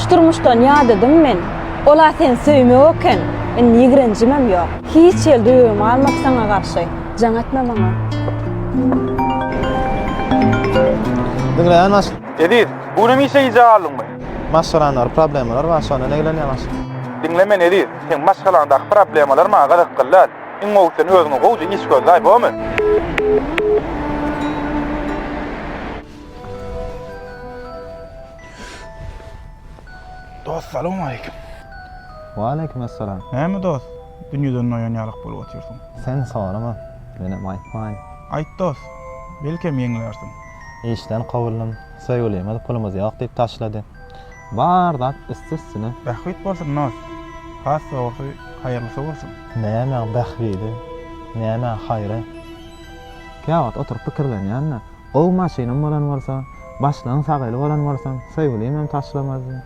Şu durmuşdan ýadadym men. Ol-a seni söýmek eken. Indi ýigrenjimem ýok. Hiç hili duýgym galmady saňa garşy. Jaň etme maňa. Diňleýän başlyk. Eziz, bu günem işe gijä galdyňmy? Maşgalamda bir problemalar bar, şondan eglenýän başlyk. Diňle meni Eziz, seň maşgalaňdaky problemalar maňa gyzykly däl. Iň gowusy sen özüňe gowja iş gözläý, bormy? Dost salowmaleýkim. Waleýkim essalam. Näme dost, dünýeden doýan ýalak bolup otyrsyň? Sen sorama, menem aýtmaýyn. Aýt dost, belkem ýeňlärsiň. Işden kowuldym, söýgülimiz pulumyz ýok diýip taşlady. Bar zat üsti-üstüne. Bähbit bolsun dost, has dogrusy haýyrlysy bolsun. Nämäň bähbidi, nämäň haýry? Käwagt oturyp pikirlenýän-de, Gowy maşynym bolan bolsa, başlygyň sag eli bolan bolsam, söýgülimem taşlamazdy.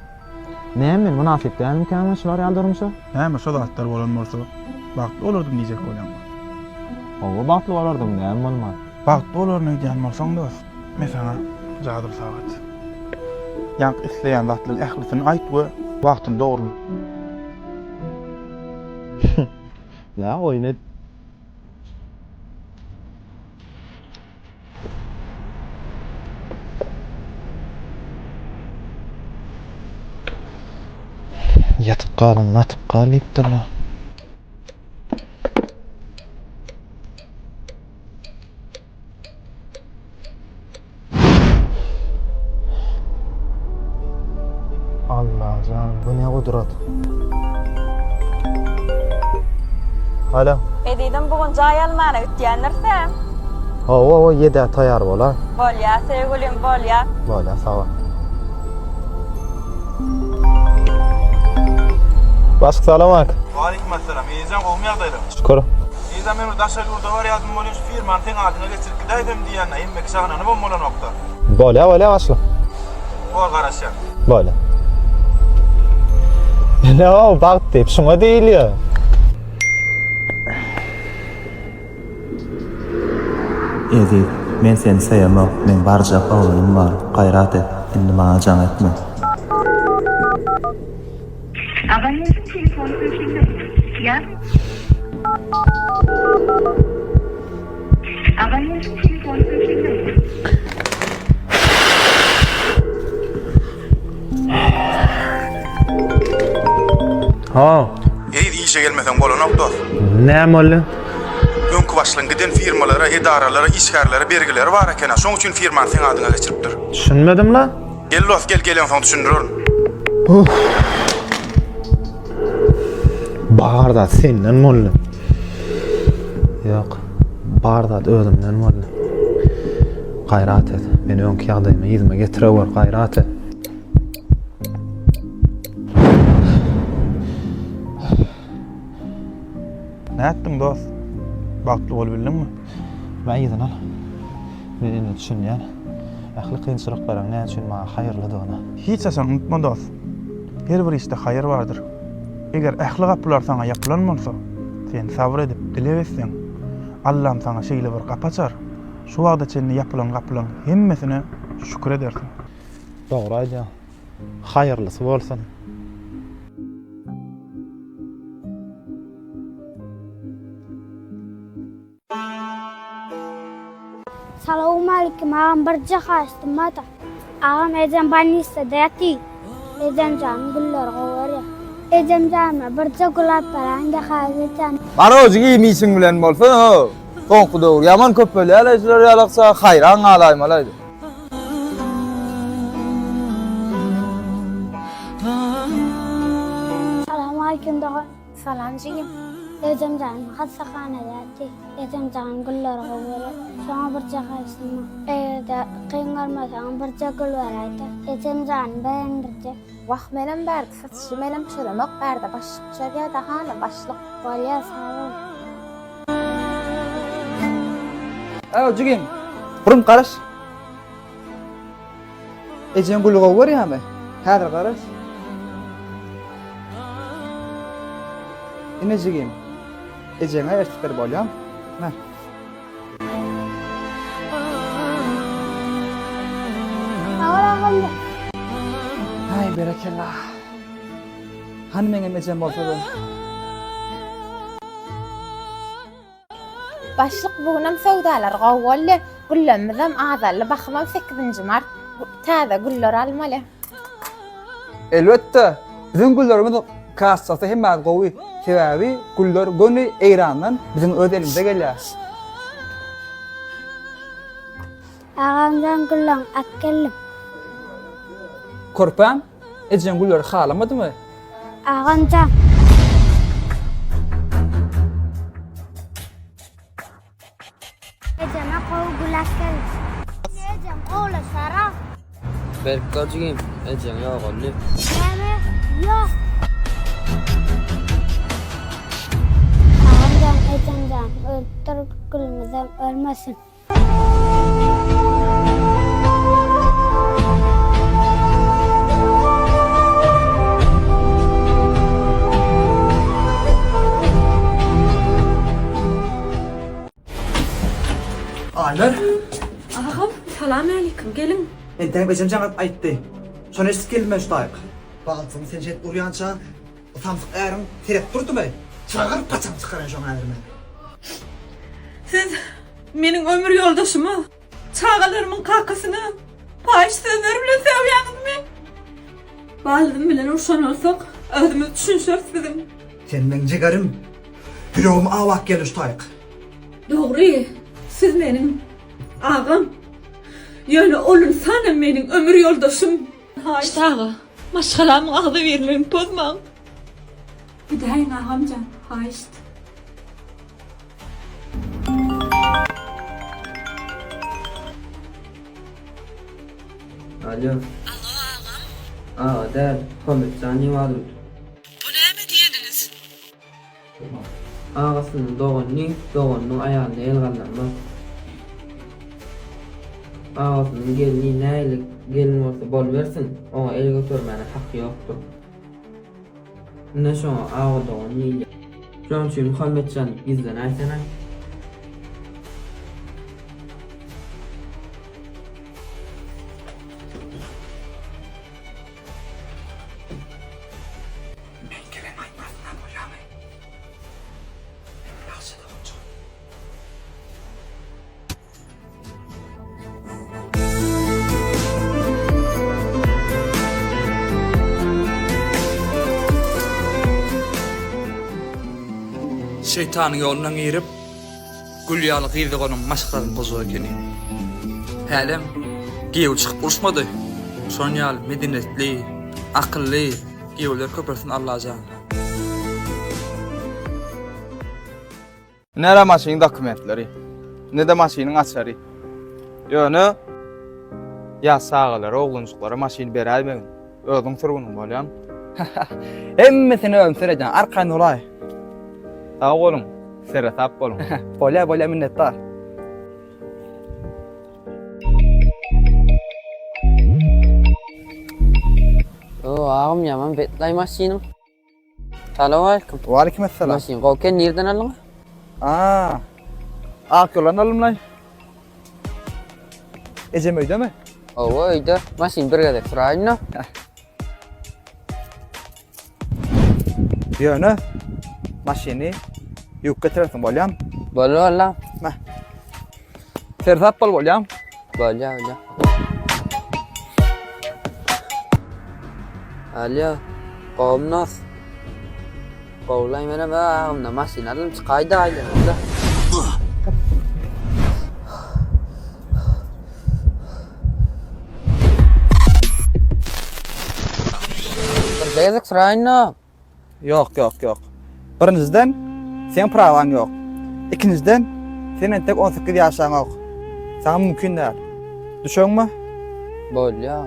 Näme men mynasyp dälmikäm şular ýaly durmuşa? Näme şo zatlar bolan bolsa, bagtly bolardym diýjek bolýaňmy? Hawa bagtly bolardym, näme bolman. Bagtly bolaryn öýdýän bolsaň dost, men saňa jadyly sagat. Ýaňky isleýän zatlaryň ählisini aýt we wagtyny dogry. Nä oýun et. Ýatyp galyň, atyp gal diýipdirler. Allajan, bu ne gudrat. Alo. Ezizim bu gün jaý almana gitýändirsiň. Hawa, hawa, ýedä taýýar bola. Bolýa, söýgülim, bolýa. Bolýa, sag bol. Başlyk salowmaleýkim. Waleýkim essalam. Ejejan gowumy ýagdaýlar? Şükür. Ejejan men bir daşary ýurda barýadym welin şu firmany seň adyňa geçirip gidäýsem diýýän-ä, hemme kişä ynanybam bolanokda. Bolýa, bolýa başlyk. Bor garaşýan. Bolýa. Ine-ow bagt diýip şuňa diýilýär. Eziz, men seni söýemok, meň barjak oglanym bar, gaýrat et, indi maňa jaň etme. Abonentiň telefony öçürildi. Ýa. Abonentiň telefony öçürildi. Ha. Eziz işe gelmeseň bolanok dost. Näme boldy? Öňki başlygyň giden firmalara, edaralara, işgärlere bergileri bar eken-ä, şoň üçin firmany seň adyňa geçiripdir. Düşünmedim-la. Gel dost gel geleňsoň düşündirerin. Bar zat senden boldy. Ýok, bar zat özümden boldy. Gaýrat et, meni öňki ýagdaýyma yzyma getirewer, gaýrat et. Nätdiň dost? Bagtly bolubildiňmi? Mä yzyny al. Men indi düşünýän. Ähli kynçylyklaryň näme üçin maňa haýyrlydygyna. Hiç haçan unutma dost. Her bir işde haýyr bardyr. Eger ähli gapylar saňa ýapylan bolsa, sen sabyr edip dileg etseň, Allam saňa şeýle bir gapy açar, şu wagta çenli ýapylan gapylaryň hemmesine şükür edersiň. Dogry aýdýaň. Haýyrlysy bolsun. Salowmalikim agam birje haýyştym barda. Agam ejem bolnisada ýaty. Ejemjanyň gülleri gowy görýär. Ejemjanyma birje gül alyp baraýyň-da haýyş etýän. Barow jigim işiň bilen bolsun how. Soňky döwür ýaman köpelýärler şular ýalakça haýran galaýmaly. Salowmalikim dogan. Salam jigim. Ejemjan hassahanada ýaty. Ejemjan gülleri gowy görýär. Şoňa birje haýyşym bar. Eger-de kyn görmeseň birje gül beräýdä. Ejemjany begendirjek. Wah menem bärde satyjy menem çözemok bärde başlyk çözýädä hany başlyk. Bolýa sag bol. Äw jigim. Burun garaş. Ejeň güli gowy görýärmi? Häzir garaş. Ine jigim. Ejeňe ertip ber bolýamy? Me. Sag bol agam. Hä. Aý berekella. Hany meňem ejem bolsady. Başlyk bu günem söwdalar gowy boldy. Güllemizem azaldy. Bahymam sekizinji mart täze güller almaly. Elbetde, biziň güllerimiz kassasy hemmä gowy. Sebäbi güller göni Eýrandan biziň öz elimize gelýär. Agamjan gülleň alyp geldim. Körpäm, ejeň gülleri halamadymy? Agamjan. Ejeme gowy gül alyp geldim. Ejem gowlaşara. Berk dur jigim, ejeň ýogaldy. Näme? Ýok. Agamjan, ejemjan ölüpdir, gülümizem ölmesin. Aýlar. Agam, salam älikim, geliň. Entägem ejem jaň atyp aýtdy. Şony eşidip geldim men şu taýyk. Balçygyny sen şeýdip urýança, o samsyk äriň seredip durdymy? Çagyryp paçagyny çykaraýyn şoň häzir men. Siz meniň ömür ýoldaşyma, çagalarymyň kakasyna paýyş sözler bilen sögýäňizmi? Baldym bilen urşan bolsak, özümiz düşünşeris biziň. Sen meň jigerim. Ýüregim awap geldi şu taýyk. Dogry, siz meniň agam. Ýöne ol ynsanam meniň ömür ýoldaşym. Haýyşt aga, maşgalamyň agzybirligini pozmaň. Gidäýiň agamjan, haýyşt. Alo. Alo agam. Aga däl, Muhammetjan diýip adym. Bu näme diýeniňiz? Agasynyň doganyny, doganynyň aýalyna el galdyrmaz. Agasynyň gelni nähili gelin bolsa bolubersin, oňa el götermäne haky ýokdur. Ine şoňa aga dogan diýilýär. Şonuň üçin Muhammetjan gizlenäýsene. Men gelen aýtmasynam bolýamy? Ýagşy doganjygym. Şeýtanyň ýoluna girip, gül ýaly gyz doganyň maşgalasyny bozjak ekeni. Hälem giýew çykyp uruşmady. Şon ýaly medeniýetli, akylly giýewler köpelsin Allajan. Nere maşynyň dokumentleri, ne-de maşynyň açary. Ýöne ýaş çagalara, oglanjyklara maşyn beräýmegin. Özüň sürgüniň bolýan. Hemmesini özüm seredýän, arkaýyn bolaý. Sag boluň, seresap boluň. Bolýa, bolýa, minnetdar. O, agam ýaman betlaý maşynyň. Salowaleýkim. Waleýkim essalam. Maşyn gowy eken, nirden aldyň? Aa. Ak ýoldan aldym-laý. Ejem öýdemi? Hawa, öýde. Maşyny bir gezek suraýyn-da. Ýöne maşyny ýuwup getirersiň, bolýamy? Boldy, walla. Mä. Seresap bol, bolýamy? Bolýa, bolýa. Alýo, gowumy dos? Gowulaý menem ö agymda maşyn aldym çykaýda aýlanamda. Bir gezek suraýynda. Ýok, ýok, ýok. Birinjiden, seň prawaň ýok. Ikinjiden, sen entek 18 ýaşaňok. Saňa mümkin däl. Düşeňmi? Bolýa.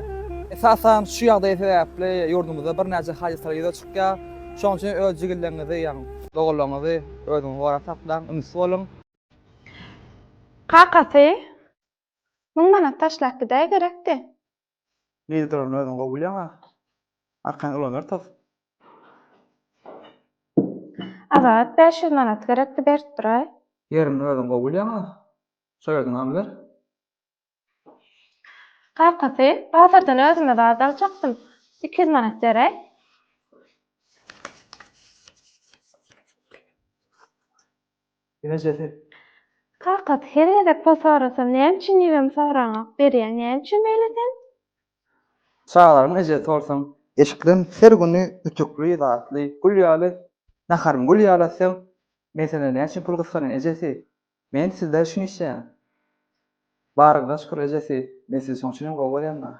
Esasan şu ýagdaý sebäpli ýurdumyzda birnäçe hadysalar ýüze çykýar. Şonuň üçin öz jigilleriňizi, ýagny doganlaryňyzy özüňiz gorap saklaň, ünsli boluň. Kakasy, Müň manat taşlap gidäý gerekdi. Nirde duranyny özüň gowy bilýäň-ä. Arkaýyn ulanyber tos. Azat, 500 manat gerekdi, berip duraý. Ýerini özüň gowy bilýäň-ä. Şo ýerden alyber. Kakasy, bazardan özüme zat aljakdym. 200 manat beräý. Ejesi. Kakasy her gezek pul sorasam näme üçin ýüzüm soraňok berýäň näme üçin beýle sen? Çagalarymyň ejesi bolsaň. Eşiklerim her güni ütükli zatly gül ýaly naharymy gül ýaly etseň men senden näme üçin pul gysganaýyn ejesi men sizler üçin işleýän. Baryňyza şükür ejesi men sizi şoň üçinem gowy görýän da.